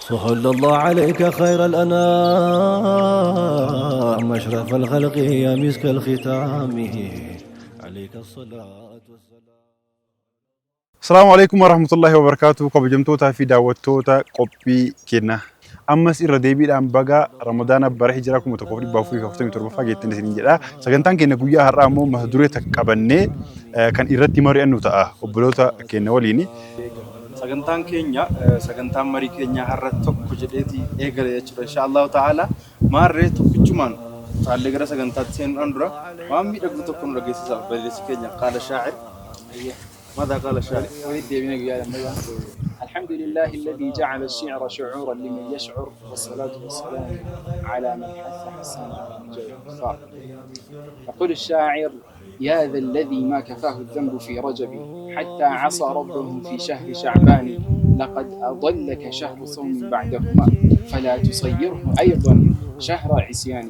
صلى الله عليك خير الأنام أشرف الخلق يا مسك الختام عليك الصلاة والسلام. Asalaamu alaikum warahmatullahi wabarakatuh, kabajamtootaa fi daawwattoota qophii keenna. Ammas irra deebiidhaan baga Ramadaana bara hijiraa 1447ffaa geettan isiniin jedha. Sagantaan keenya guyyaa har'aa immoo mata duree takka qabannee kan irratti mari'annu ta'a obboloota keenya waliin. Sagantaan keenya sagantaan marii keenya har'a tokko jedheeti eegale jechuudha. Insha Allahu ta'ala maarree tokkichumaan taallee gara sagantaatti seenuudhaan dura waan miidhagdu tokko nu dhageessisa obboleessi keenya qaala shaacir. ماذا قال الشاعر؟ ولدي بنا الحمد لله الذي جعل الشعر شعورا لمن يشعر، والصلاة والسلام على من حث حسان على نجاة الكفار. يقول الشاعر: يا ذا الذي ما كفاه الذنب في رجب حتى عصى ربه في شهر شعبان، لقد أضلك شهر صوم بعدهما فلا تصيره أيضا شهر عصيان.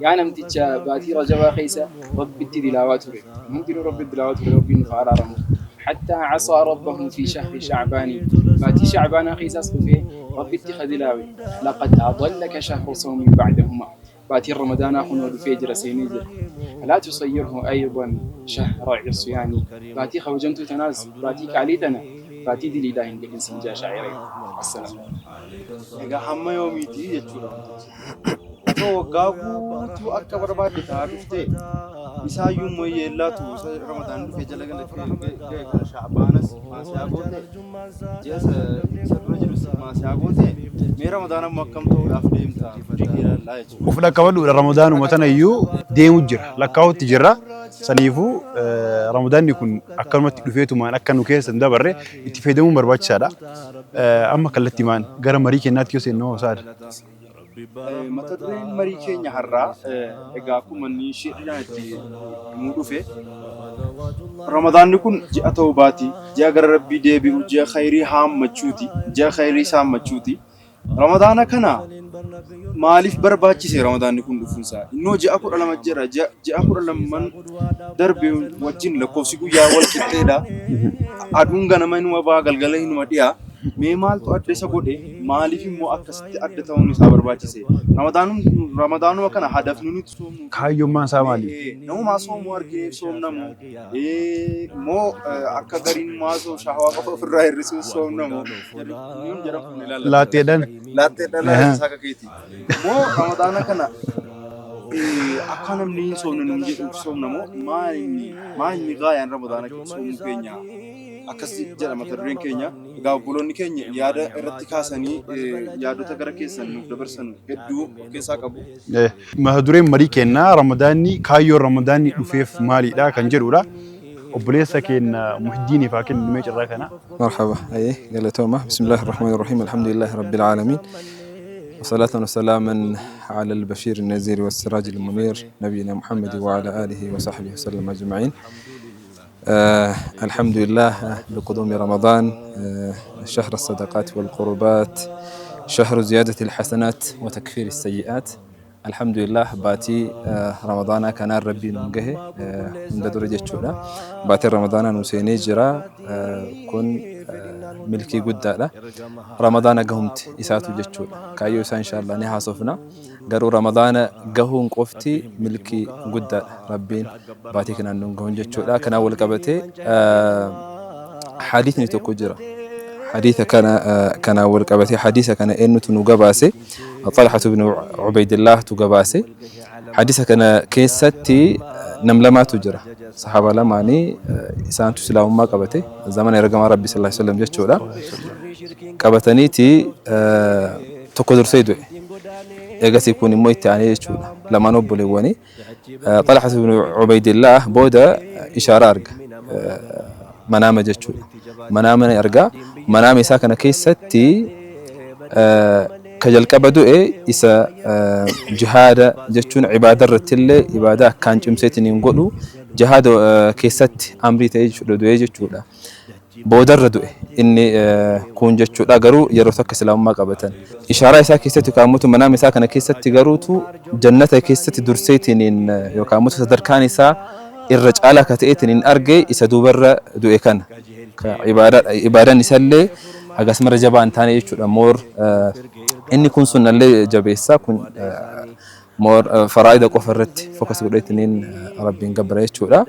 Yaa namticha baatii Rajabaa keessa Rabbitti dilaawaa ture, hundinuu Rabbitti dilaawaa ture, Rabbiin nuuf haa araaramu. حتى عصى ربه في شهر شعبان, baatii Shacbaanaa keessaas dhufee Rabbitti kadilaawe. لقد أضلك شهر صوم بعدهما, baatiin Ramadaanaa kunoo dhufee jira, seenee jira. فلا تصيره أيضا شهر عصيان, baatii kabajamtuu tanaas, baatii qaalii tana, baatii diliidhaa hin godhin siin jaa shaaciree. Assalaam. Egaa hamma yoomiitii jechuudha wantichi. Otoo waggaa guutuu akka barbaadde ta'aa dhuftee isaayyuu immoo yeellaatu isa Ramadaan dhufee jala gala ga'e kana Shacbaanas maasiyaa goote, ji'a isa dura jirus maasiyaa goote, mee Ramadaan ammoo akkam ta'uudhaaf deemta firii ilaallaa jechuudha. Of dhaqqabadhuudha, Ramadaanuma tana iyyuu deemu jira, lakkaa'utti jirra. Saniifuu Ramadaanni kun akkanumatti dhufeetumaan akka nu keessa hin dabarre itti fayyadamuun barbaachisaadha. Amma kallattiimaan gara marii keenyaatti yoo seennu hoo saada? Mata dureen marii keenya har'aa egaa akkuma inni shiidhaan itti himuu dhufe, Ramadaanni kun ji'a tawbaati, ji'a gara Rabbii deebi'u, ji'a khayrii haammachuuti, ji'a khayrii saammachuuti. Ramadaana kana maaliif barbaachise Ramadaanni kun dhufuunsaa? Innoo ji'a 12 jira, ji'a 12n darbe wajjin lakkoofsi guyyaa wal qixxeedha. Aduun ganama inuma ba'a, galgala inuma dhi'a. Mee maaltu adda isa godhe? Maaliif immoo akkasitti adda ta'uun isaa barbaachise? Ramadaanuma kana hadafni nuti soomnu Kaayyummaan isaa maali? Namumaa soomuu argee soomnamu moo akka gariin maasoo shahawaa qofa ofirraa hir'isuuf soomnamu? Inni jedhamu kun ilaallata. Laatteedhaan. Laatteedhaan isaa akka keeti. Moo Ramadaana kana akka namni hin soomne nuun jedhuuf soomna moo maal inni gaayaan Ramadaana soomuu keenya? Akkas jedha mata dureen keenya. Egaa obboloonni keenya yaada irratti kaasanii yaadota gara keessan nuuf dabarsan hedduu of keessaa qabu. Mata dureen marii keenyaa Ramadaanni, kaayyoon Ramadaanni dhufeef maalidha kan jedhudha. Obboleessa keenya Muhiddiiniif haa kennu mee carraa kana. مرحبا, أي galatoomaa. بسم الله الرحمن الرحيم, الحمد لله رب العالمين, وصلاة وسلاما على البشير النذير والسراج المنير, نبينا محمد وعلى آله وصحبه وسلم أجمعين. الحمد لله بقدوم رمضان, شهر الصدقات والقربات, شهر زيادة الحسنات وتكفير السيئات. الحمد لله baatii Ramadaanaa kanaan Rabbiin nu gahe hunda dura jechuudha. Baatiin Ramadaanaa nu seenee jira. Kun milkii guddaadha. Ramadaana gahumti isaatu jechuudha. Kaayyoo isaa inshallah ni haasofna. Garuu Ramadaana gahuun qofti milkii guddaadha. Rabbiin baatii kanaan nu gahuun jechuudha. Kanaan wal qabatee hadiisni tokko jira. Hadiisa kana kanaan wal qabatee hadiisa kana eenyutu nu gabaase? Xalhatu ibn Ubaydillah tu gabaase. Hadiisa kana keessatti nam lamaatu jira. Sahaaba lamaanii isaantu islaamummaa qabate zamana ergamaa Rabbi صلى الله عليه وسلم jechuudha. Qabataniiti tokko dursee du'e. Eegasii kun immoo itti aanee jechuudha. Lamaan obboleewwanii. Xalhatu ibn Ubaydillah booda ishaaraa arga. Manaama jechuudha. Manaama ni arga. Manaama isaa kana keessatti ka jalqaba du'e isa jihaada jechuun ibaada irratti illee ibaadaa akkaan cimseetiin hin godhu, jihaada keessatti amrii ta'ee jechuudha du'e jechuudha. Boodarra du'e inni kun jechuudha, garuu yeroo tokko islaamummaa qabatan. Ishaaraa isaa keessatti yookaan immoo manaama isaa kana keessatti garuutu jannata keessatti durseetiin yookaan immoo sadarkaan isaa irra caalaa ka ta'eetiin hin arge isa duubarra du'e kana. Ibaadaan isallee Hagas mara jabaa hin taane jechuudha. More inni kun sunnallee jabeessa kun more faraa'ida qofa irratti focus godheetiniin Rabbiin gabbara jechuudha.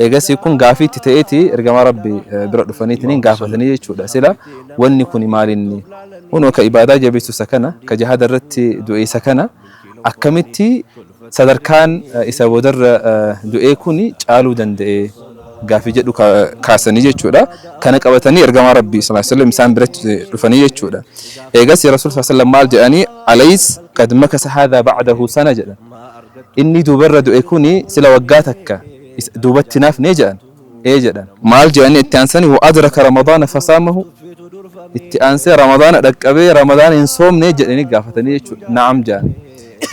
Eegasii kun gaafii itti ta'eeti ergamaa Rabbi bira dhufaniitiniin gaafatanii jechuudha. Sila wanni kun maalinni? Kunoo ka ibaadaa jabeessu isa kana, ka jihaada irratti du'e isa kana, akkamitti sadarkaan isa boodarra du'ee kun caaluu danda'e gaafii jedhu kaasanii jechuudha. Kana qabatanii ergamaa Rabbii sallallahu alaihi wasallam isaan biratti dhufanii jechuudha. Eegas Rasuul sallallahu alaihi wasallam maal jedhanii alays qad makasa hadha ba'dahu sana jedhan. Inni duubarra du'e kuni sila waggaa takka duubatti naafne jedhan. Ee jedhan. Maal jedhanii itti aansanii wa adraka ramadaana fasaamahu itti aansee ramadaana dhaqqabee ramadaana hin soomne jedhanii gaafatanii jechuudha. Na'am jedhan.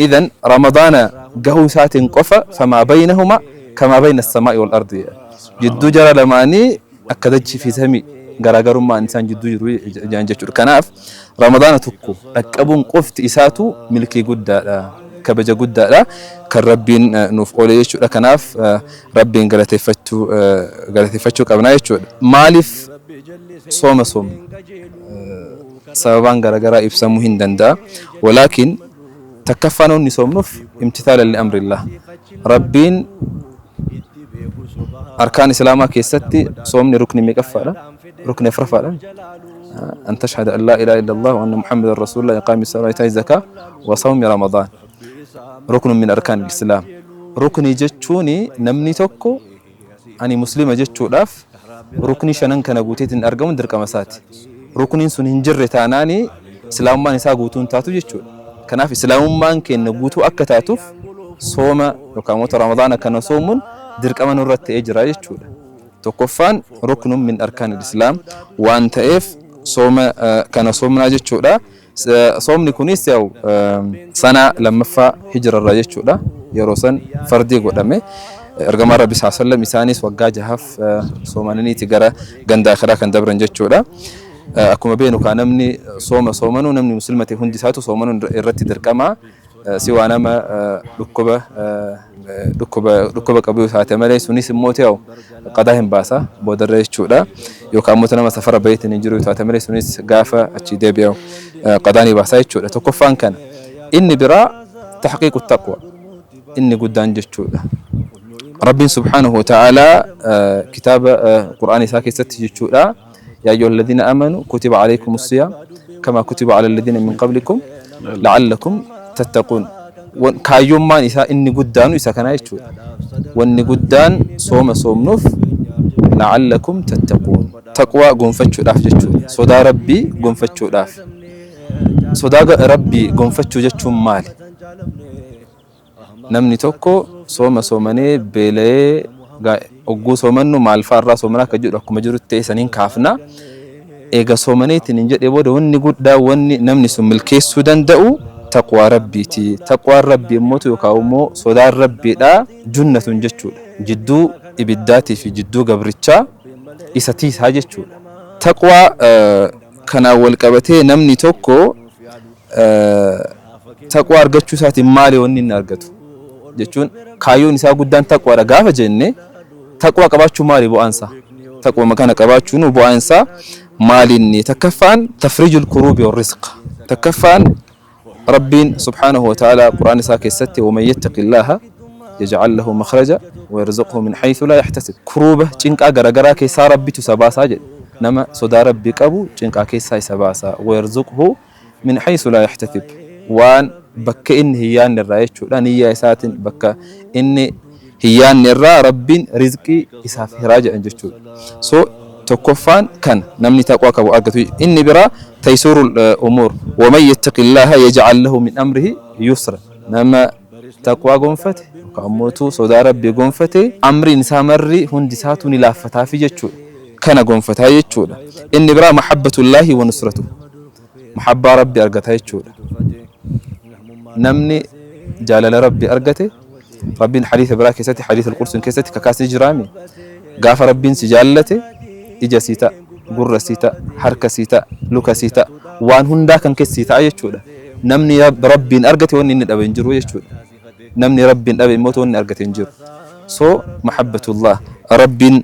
Idan ramadaana gahuu isaatiin qofa famaa baynahuma kamaa bayna as-samaa'i wal ardi jedhan. Jidduu jara lamaanii akka dachii fi samii garaagarummaan isaan jidduu jiru jedhan jechuudha. Kanaaf ramadaana tokko dhaqqabuun qofti isaatu milkii guddaadha. Kabaja guddaadha kan Rabbiin nuuf oole jechuudha. Kanaaf Rabbiin galateeffachuu galateeffachuu qabna jechuudha. Maaliif sooma soomna? Sababaan garaagaraa ibsamuu hin danda'a. Walaakin takkaffaan wanni soomnuuf imtithaalan li amrillah. Rabbiin arkaan Islaamaa keessatti soomni rukni meeqaffaadha? Rukni afuraffaadha. An tashhada an laa ilaaha illallah wa anna Muhammadan rasuulullah iqaami salaa itaa'i zakaa wa sawmi ramadaan. Ruknun min arkaan islaam. Rukni jechuun namni tokko ani muslima jechuudhaaf rukni shanan kana guuteetiin argamuun dirqama isaati. Rukniin sun hin jirre taanaani islaamummaan isaa guutuu hin taatu jechuudha. Kanaaf islaamummaan keenya guutuu akka taatuuf sooma yookaan immoo ramadaana kana soomuun dirqama nurratti ta'ee jira jechuudha. Tokkoffaan ruknun min arkaanil islaam waan ta'eef sooma kana soomnaa jechuudha. Soomni kunis yaa'u sana lammaffaa hijrarraa jechuudha. Yeroo san fardii godhame. Ergamaan Rabbi sallallahu alaihi wasallam isaanis waggaa jahaaf soomananiiti gara ganda akhiraa kan dabran jechuudha. Akkuma beeknu kaa namni sooma soomanuu namni muslima ta'e hundi isaatu soomanuun irratti dirqama. Si waa nama dhukkuba dhukkuba dhukkuba qabu yoo taate malee sunis immoo ta'u qadaa hin baasa boodarra jechuudha. Yookaan immoo nama safara baheetiin hin jiru yoo taate malee sunis gaafa achii deebi'u qadaa ni baasa jechuudha. Tokkoffaan kana. Inni biraa tahqiiqu taqwa inni guddaan jechuudha. Rabbiin subhaanahu wa ta'aalaa kitaaba Qur'aana isaa keessatti jechuudha. Yaa ayyuhal ladhiina amanu kutiba alaykumus siyaam kama kutiba ala alladhiina min qablikum la'allakum tattaquun. Kaayyummaan isaa inni guddaanu isa kana jechuudha. Wanni guddaan sooma soomnuuf la'allakum tattaquun. Taqwaa gonfachuudhaaf jechuudha. Sodaa Rabbii gonfachuudhaaf. Sodaa Rabbii gonfachuu jechuun maali? Namni tokko sooma soomanee beela'ee ogguu soomannu maal fa'a irraa soomana akka jedhu akkuma jirutti ta'e saniin kaafna. Eega soomaneetiin hin jedhee booda wanni guddaa wanni namni sun milkeessuu danda'u taqwaa Rabbiiti. Taqwaan Rabbii immoo yookaan immoo sodaan Rabbiidha junnatun jechuudha. Jidduu ibiddaatii fi jidduu gabrichaa isa tiisaa jechuudha. Taqwaa kanaan wal qabatee namni tokko taqwaa argachuu isaatiin maali wanni inni argatu jechuun kaayyoon isaa guddaan taqwaadha gaafa jenne taqwaa qabaachuu maali bu'aan isaa? Taqwama kana qabaachuun bu'aan isaa maali inni? Takkaffaan tafriijul kuruubi wal rizq. Takkaffaan Rabbiin subhaanahu wa ta'ala Qur'aan isaa keessatti waman yattaqillaaha yaj'al lahu makhraja wa yarzuqhu min haythu laa yahtasib. Kuruuba cinqaa garagaraa keessaa Rabbitu isa baasaa jedhe. Nama sodaa Rabbii qabu cinqaa keessaa isa baasa. Wa yarzuqhu min haysu laa yahtasib waan bakka inni hin yaanne irraa jechuudha niyyaa isaatiin bakka inni hin yaanne irraa Rabbiin rizqii isaaf hiraa jedhan jechuudha. So tokkoffaan kana namni taqwaa qabu argatu. Inni biraa taysuurul umuur waman yattaqillaaha yaj'al lahu min amrihi yusra nama taqwaa gonfate yookaan ammoo sodaa Rabbii gonfate amriin isaa marri hundi isaatu ni laaffataafi jechuudha. Kana gonfataa jechuudha. Inni biraa mahabbatullaahi wa nusratuhu mahabbaa Rabbi argata jechuudha. Namni jaalala Rabbi argate Rabbiin hadiisa biraa keessatti hadiisa al-qursuun keessatti kakaasni jiraami. Gaafa Rabbiin si jaallate ija sii ta'a, gurra sii ta'a, harka sii ta'a, luka sii ta'a, waan hundaa kan keessa sii ta'a jechuudha. Namni Rabbiin argate wanni inni dhabe hin jiru jechuudha. Namni Rabbiin dhabe immoo wanni argate hin jiru. So mahabbatullah Rabbiin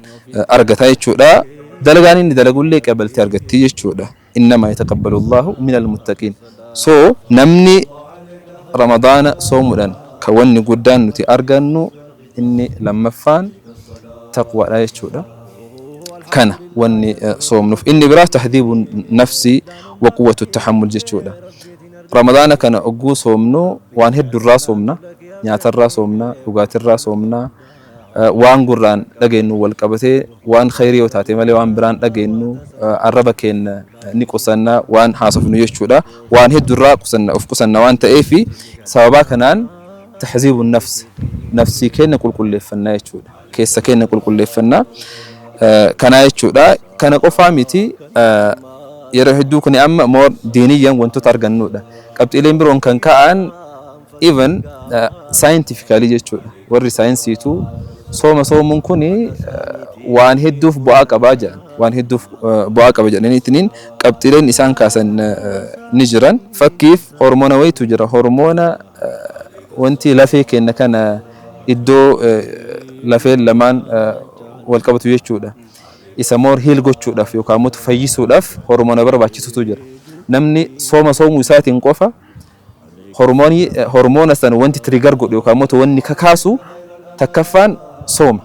argata jechuudha. Dalagaan inni dalagullee qabaltee argatti jechuudha. Innamaa yataqabbalu Allaahu minal muttaqiin. So namni Ramadaana soomuudhaan kan wanni guddaan nuti argannu inni lammaffaan taqwaadha jechuudha. Kana wanni soomnuuf. Inni biraa tahdhiibu nafsi wa quwwatu tahammul jechuudha. Ramadaana kana ogguu soomnu waan heddurraa soomna. Nyaatarraa soomna, dhugaatirraa soomna, waan gurraan dhageennu wal qabatee waan khayrii yoo taate malee waan biraan dhageennu, arraba keenna ni qusanna waan haasofnu jechuudha. Waan heddurraa qusanna of qusanna waan ta'eef sababaa kanaan tahziibu nafs nafsii keenna qulqulleeffanna jechuudha. Keessa keenna qulqulleeffanna. Kanaa jechuudha. Kana qofaa miti, yeroo hedduu kuni amma more diiniyyan wantoota argannuudha. Qabxiileen biroon kan ka'an even scientifically jechuudha. Warri saayinsiitu sooma soomuun kuni waan hedduuf bu'aa qabaa jedhan. Waan hedduuf bu'aa qaba jedhaniitiniin qabxiileen isaan kaasan ni jiran. Fakkiif hormoona wayitu jira. Hormoona wanti lafee keenya kana iddoo lafeen lamaan wal qabatu jechuudha. Isa more heal gochuudhaaf yookaan immoo fayyisuudhaaf hormoona barbaachisutu jira. Namni sooma soomuu isaatiin qofa hormoonii hormoona sana wanti trigger godhu yookaan immoo wanni kakaasu takkaffaan sooma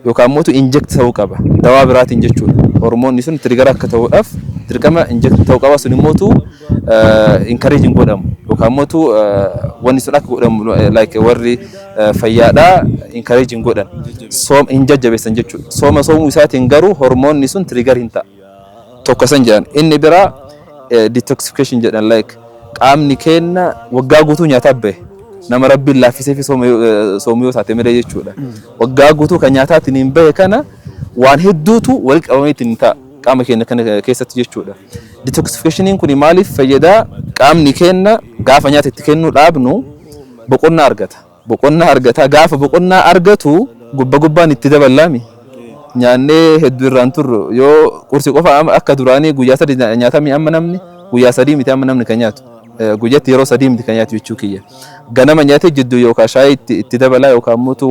yookaan immoo inject ta'uu qaba dawaa biraatiin jechuudha. Hormoonni sun trigger akka ta'uudhaaf dirqama inject ta'uu qaba, sun immoo encourage hin godhamu yookaan immoo wanni sun akka godhamu like warri fayyaadhaa encourage hin godhan, sooma hin jajjabeessan jechuudha. Sooma soomuu isaatiin garuu hormoonni sun trigger hin ta'a. Tokko san jedhan. Inni biraa detoxification jedhan, like qaamni keenya waggaa guutuu nyaataa bahe, nama Rabbiin laaffisee fi soomu yoo taate malee jechuudha. Waggaa guutuu kan nyaataatiin hin bahe kana waan hedduutu walitti qabamee ittiin ta'a qaama keenya kana keessatti jechuudha. Detoxificationiin kun maaliif fayyadaa? Qaamni keenya gaafa nyaata itti kennuu dhaabnu boqonnaa argata. Boqonnaa argata. Gaafa boqonnaa argatu gubba gubbaan itti dabalaami. Nyaannee hedduu irraan turru yoo qursi qofa akka duraanii guyyaa 3 nyaatamii, amma namni guyyaa 3 miti, amma namni kan nyaatu. Guyyaatti yeroo 3 miti kan nyaatu jechuu kiyya. Ganama nyaatee jidduu yookaan shaayii itti dabalaa yookaan immoo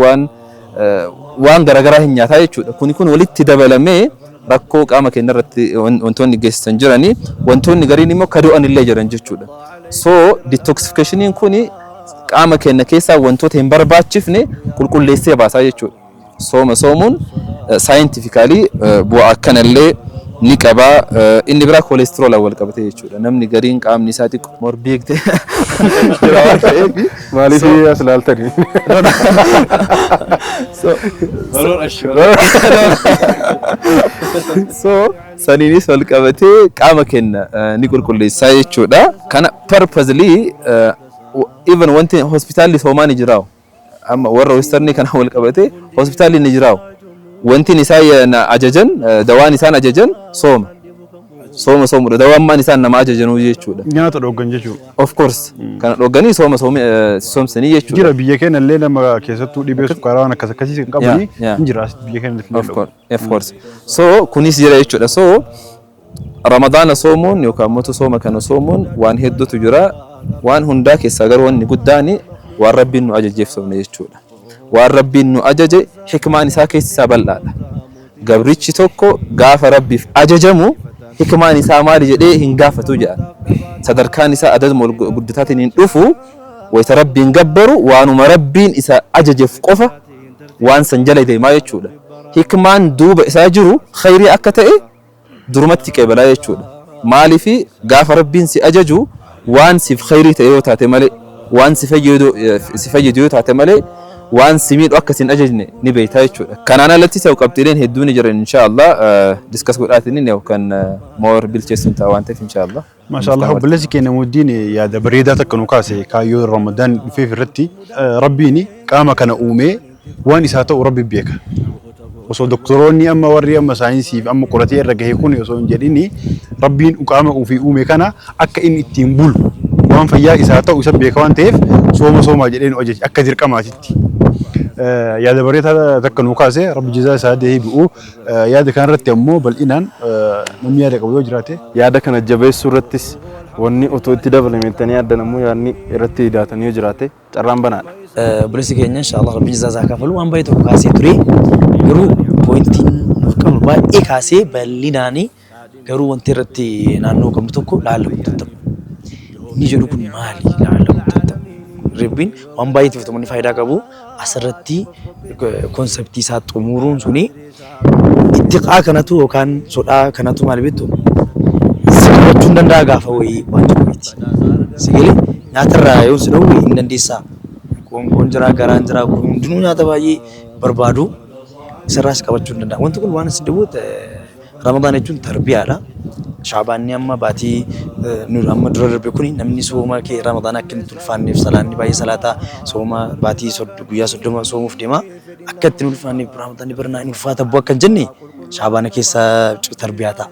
waan garaagaraa hin nyaataa jechuudha. Kuni kun walitti dabalamee rakkoo qaama keenya irratti wantoonni geessisan jiranii, wantoonni gariin immoo kadu'an illee jiran jechuudha. So detoxificationiin kuni qaama keenya keessaa wantoota hin barbaachifne qulqulleessee baasaa jechuudha. Sooma soomuun scientifically bu'aa akkanallee ni qaba. Inni biraa cholesterol wal qabatee jechuudha. Namni gariin qaamni isaa xiqqoo more big ta'e jira waan ta'eef. Maaliif as ilaaltanii? So saniinis wal qabatee qaama keenya ni qulqulleessaa jechuudha. Kana purposely even wanti hospitaalli soomaa ni jiraawu. Amma warra westernii kana wal qabatee hospitaalli ni jiraawu. Wanti isaan ajajan, dawaan isaan ajajan sooma. Sooma soomudha. Dawaan maan isaan nama ajajanuu jechuudha. Nyaata dhoggan jechuudha. Of course. Kana dhogganii sooma soomsanii jechuudha. Jira, biyya keenya illee nama keessattuu dhibee sukkaaraa waan akkas akkasii kan qabanii hin jira biyya keenya illee. Of course. Of course. So kunis jira jechuudha. So Ramadaana soomuun yookaan immoo sooma kana soomuun waan hedduutu jira. Waan hundaa keessaa garuu wanni guddaan waan Rabbiin nu ajajeef soomne jechuudha. Waan Rabbiin nu ajaje hikmaan isaa keessi isaa bal'aadha. Gabrichi tokko gaafa Rabbiif ajajamu hikmaan isaa maali jedhee hin gaafatu jedhan. Sadarkaan isaa adaduma ol guddataatiin hin dhufu, wayita Rabbiin gabbaru waanuma Rabbiin isa ajajeef qofa waan san jala deemaa jechuudha. Hikmaan duuba isaa jiru khayrii akka ta'e durumatti qeebalaa jechuudha. Maaliifi gaafa Rabbiin si ajaju waan siif khayrii ta'e yoo taate malee, waan si fayyadu yoo taate malee, waan si miidhu akka sin ajajne ni beektaa jechuudha. Kanaan alatti ta'u qabxiileen hedduun ni jiran, insha Allah discuss godhaatiin kan more bilcheessuun ta'a waan ta'eef, insha Allah. Maashaallah, obboleessi keenya Muuddiin yaada bareedaa takka nu kaase. Kaayyoo Ramadaan dhufeef irratti Rabbiin qaama kana uumee waan isaa ta'u Rabbi beeka. Osoo doktoroonni amma warri amma saayinsiif amma qoratee irra gahe kun osoo hin jedhini, Rabbiin qaama ofii uume kana akka inni ittiin bulu waan fayyaa isaa ta'u isa beeka waan ta'eef sooma soomaa jedhee nu ajaje akka dirqamaatitti. Yaada bareedaa takka nu kaase, Rabbi jazaa isaa deebi'u. Yaada kanarratti ammoo bal'inaan namni yaada qabu yoo jiraate. Yaada kana jabeessuu irrattis wanni otoo itti dabalamettanii yaaddan ammoo yaadni irratti hidhaatanii yoo jiraate carraan banaadha. Obboleessi keenya, inshallah Rabbiin jazaa isaa kafalu, waan baay'ee tokko kaasee ture. Garuu pointiin nuuf qabnu baay'ee kaasee bal'inaanii Garuu wanti irratti naannoo qabnu tokko la'allakum tattaqun. Inni jedhu kun maali? La'allakum tattaqun. Rabbiin waan baay'ee itti fayyadamuun faayidaa qabu. Asirratti konseptii isaa xumuruun suni ittiqaa kanatu yookaan sodaa kanatu maal beektu si qabachuu hin danda'a gaafa wayii waan jedhu miti. Si galee nyaatarraa yoo si dhowwe hin dandeessaa. Qoonqoon jira, garaan jira, kun hundinuu nyaata baay'ee barbaadu isarraas qabachuu hin danda'a. Wanti kun waan si dhibu Ramadaan jechuun tarbiyaadha. Shaabaanni amma baatii nu amma dura darbe kuni namni sooma kee Ramadaan akka inni ulfaanneef salaanni baay'ee salaataa sooma baatii guyyaa 30 soomuuf deema. Akka itti hin ulfaanneef Ramadaanni baranaa hin ulfaata bu'aa akka hin jenne Shaabaana keessa tarbiyaa ta'a.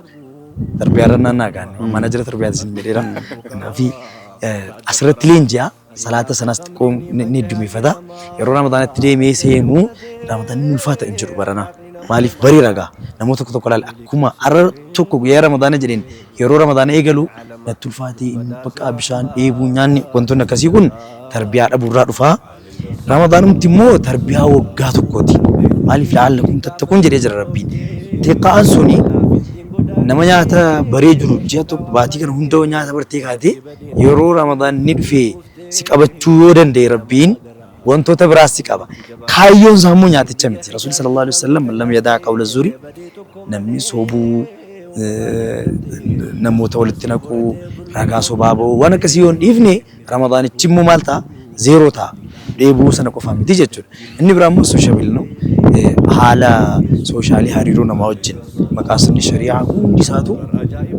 Tarbiyaa irra naannaa gaanne mana jira tarbiyaa isin jedheera. Kanaaf asirratti leenji'a. Salaata sanas xiqqoo ni heddummeeffata. Yeroo Ramadaanatti deemee seenu Ramadaanni ni ulfaata hin jedhu baranaa. Maaliif barii ragaa namoota tokko tokko ilaali akkuma har'a tokko guyyaa Ramadaana jedheen yeroo Ramadaana eegalu natti ulfaatee inni bakka bishaan dheebuu nyaanni wantoonni akkasii kun tarbiyaa dhabuurraa dhufaa. Ramadaanumti immoo tarbiyaa waggaa tokkooti. Maaliif la'allakum tattaquun jedhee jira Rabbiin. Xiqqaan suni nama nyaata baree jiru ji'a tokko baatii kana hunda nyaata bartee kaatee Yeroo Ramadaanni dhufee si qabachuu yoo danda'e Rabbiin wantoota biraas si qaba. Kaayyoon isaa immoo nyaaticha miti. Rasuulli sallallahu alaihi wasallam man lam yadaa qawla zuri namni sobuu namoota walitti naquu ragaa sobaa ba'uu waan akkasii yoo hin dhiifne Ramadaanichi immoo maal ta'a? Zeeroo ta'a. Dheebuu sana qofaa miti jechuudha. Inni biraa immoo sociable no haala soshaalii hariiroo namaa wajjin maqaasidni shari'aa hundi isaatu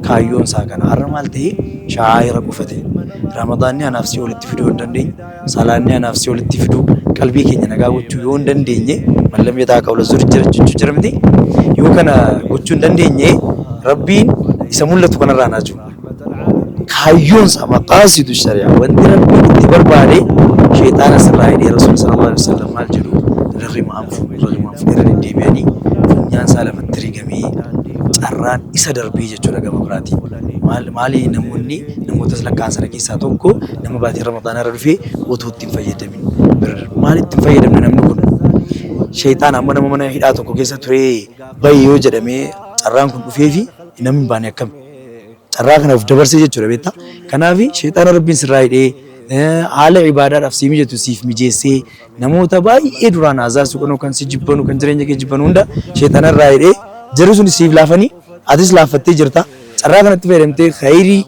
kaayyoon isaa kana. Har'a maal ta'e shaa'ira qofa ta'e. Ramadaanni anaaf si walitti fiduu hin dandeenye, salaanni anaaf si walitti fiduu, qalbii keenya nagaa gochuu yoo hin dandeenye, mallam yataa qawla zuri jira jechuu jira miti. Yoo kana gochuu hin dandeenye Rabbiin isa mul'atu kanarraa naa jiru. Kaayyoon isaa maqaasidu shari'aa wanti Rabbiin itti barbaade sheexaana sirraa hidhee Rasuulli sallallahu alaihi wasallam maal jedhu ragima anfu ragima anfu irra deddeebi'anii funyaan isaa lafatti rigamee carraan isa darbee jechuudha gama biraatiin. Maal maali namoonni namoota lakkaa'an sana keessaa tokko nama baatii Ramadaanaa irra dhufee otoo itti hin fayyadamin bira darbe. Maal itti hin fayyadamne namni kun? Sheexaan amma nama mana hidhaa tokko keessa turee bahi yoo jedhamee carraan kun dhufeefi namni hin baane akkami? Carraa kana of dabarsee jechuudha beektaa. Kanaaf sheexaana Rabbiin sirraa hidhee haala ibaadaadhaaf sii mijatu siif mijeessee namoota baay'ee duraan azaa si godhanu kan si jibbanu kan jireenya kee jibbanu hunda sheexaana irraa hidhee jarri sun siif laafanii atis laaffattee jirta. Carraa kanatti fayyadamtee khayrii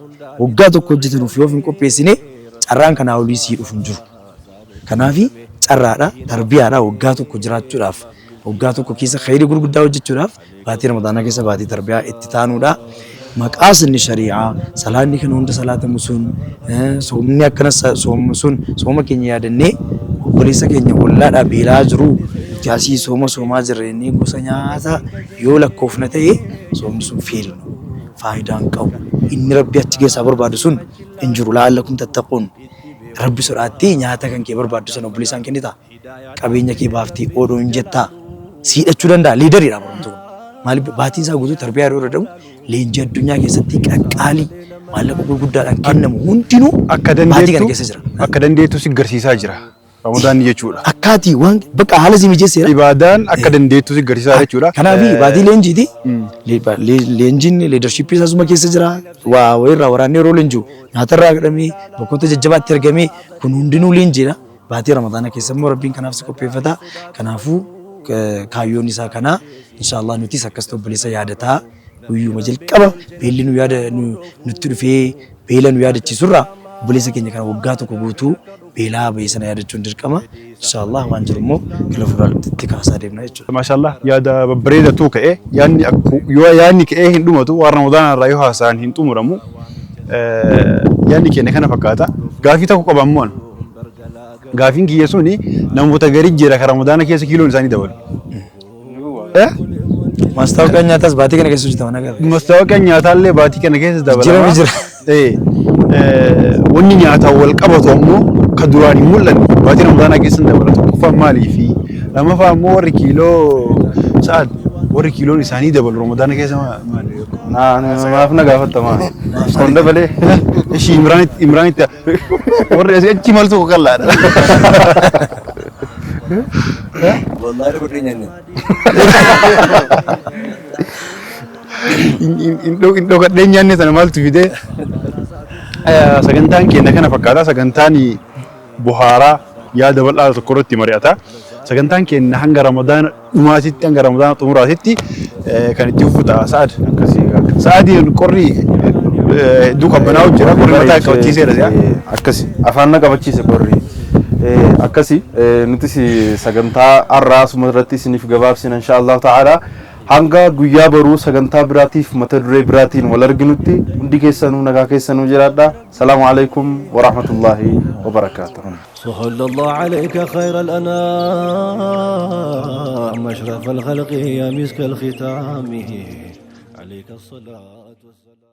waggaa tokko hojjetanuuf yoo of hin qopheessine carraan kanaa olii sii dhufu hin jiru. Kanaaf carraadha, tarbiyaadha waggaa tokko jiraachuudhaaf waggaa tokko keessa khayrii gurguddaa hojjechuudhaaf Baatii Ramadaanaa keessa baatii tarbiyaa itti taanuudha. Maqaasidni shari'aa salaanni kana hunda salaatamu sun soomni akkana soomu sun sooma keenya yaadannee obboleessa keenya ollaadhaa beelaa jiru nuti asii sooma soomaa jirra jennee gosa nyaata yoo lakkoofna ta'e soomni sun feelnu faayidaa hin qabu. Inni Rabbi achi keessaa barbaadu sun hin jiru. La'allakum tattaquun Rabbi sodaattee nyaata kan kee barbaaddu sana obboleessaan kennitaa? Qabeenya kee baaftee oodhoo hin jettaa? Si hidhachuu danda'a. Liidariidha barumsa kun. Maaliif baatiin isaa guutuu tarbiyaa yeroo irra leenjii addunyaa keessatti qaqqaalii maallaqa gurguddaadhaan kennamu hundinuu Akka baatii kana dandeettu keessa jira. akka dandeettu si garsiisaa jira. Ramadaanni jechuudha. Akkaatii waan bakka haala si mijeesseera. Ibaadaan akka dandeettu si garsiisaa jechuudha. Kanaaf baatii leenjiiti. Leenjiin leadership isaa suma keessa jira. Waa wayirraa waraanni yeroo leenji'u nyaatarraa godhamee bakkoota jajjabaatti ergamee kun hundinuu leenjiidha. Baatii Ramadaana keessa immoo Rabbiin kanaaf si qopheeffata. Kanaafuu kaayyoon isaa kana. Inshaallah nutis akkasitti obboleessa yaadataa guyyuma jalqaba beelli nu yaada nutti dhufee beela nu yaadachiisurraa obboleessa keenya kana waggaa tokko guutuu beelaa bahee sana yaadachuun dirqama. Inshaallah waan jiru immoo gara fuulduraatti kaasaa deemna jechuudha. Maashaallah yaada babbareedatu ka'e yaadni yoo yaadni ka'ee hin dhumatu waan Ramadaana irraa yoo haasa'an hin xumuramu yaadni keenya kana fakkaata. Gaafii tokko qaba ammoo Gaafiin kiyya suni namoota garii jira ka Ramadaana keessa kiiloon isaanii dabalu. Eh? Mastaawaqaan nyaataas baatii kana keessa hojjetama nagaa. Mastaawaqaan nyaataallee baatii kana keessa dabalama. Jijjiiramni jira. Eh, wanni nyaataan wal qabatu ammoo ka duraan hin mul'anne baatii Ramadaanaa keessa dabala. Tokkoffaan maaliifi? Lammaffaa ammoo warri kiiloo sa'aad warri kiiloon isaanii dabalu Ramadaana keessa maali? Maaf na gaafatta maa? Kon dabalee. Ishii Imraanitti Imraanitti warri asii achi maaltu qaqallaadha. Wallahi godhee nyaanne. Hin dhokadhee nyaanne sana maaltu fidee? Sagantaan keenya kana fakkaata. Sagantaan bohaaraa yaada bal'aa tokko irratti mari'ata. Sagantaan keenya hanga Ramadaana dhumaatitti, hanga Ramadaana xumuraatitti kan itti fufu ta'a. Sa'ad. Akkasii. Sa'adiin qorri hedduu qabbanaa'u jira. Qorri mataa qabachiiseera si'a. Akkasi afaan na qabachiise qorri. Akkasi nutis sagantaa har'aa asuma irratti isiniif gabaabsina, insha Allah ta'ala. Hanga guyyaa boruu sagantaa biraatiif mata duree biraatiin wal arginutti hundi keessanuu nagaa keessanuu jiraadha. Salaamu alaikum wa rahmatullahi wa barakaatuh. صلى الله عليك خير الأنام، أشرف الخلق، يا مسك الختام، عليك الصلاة والسلام.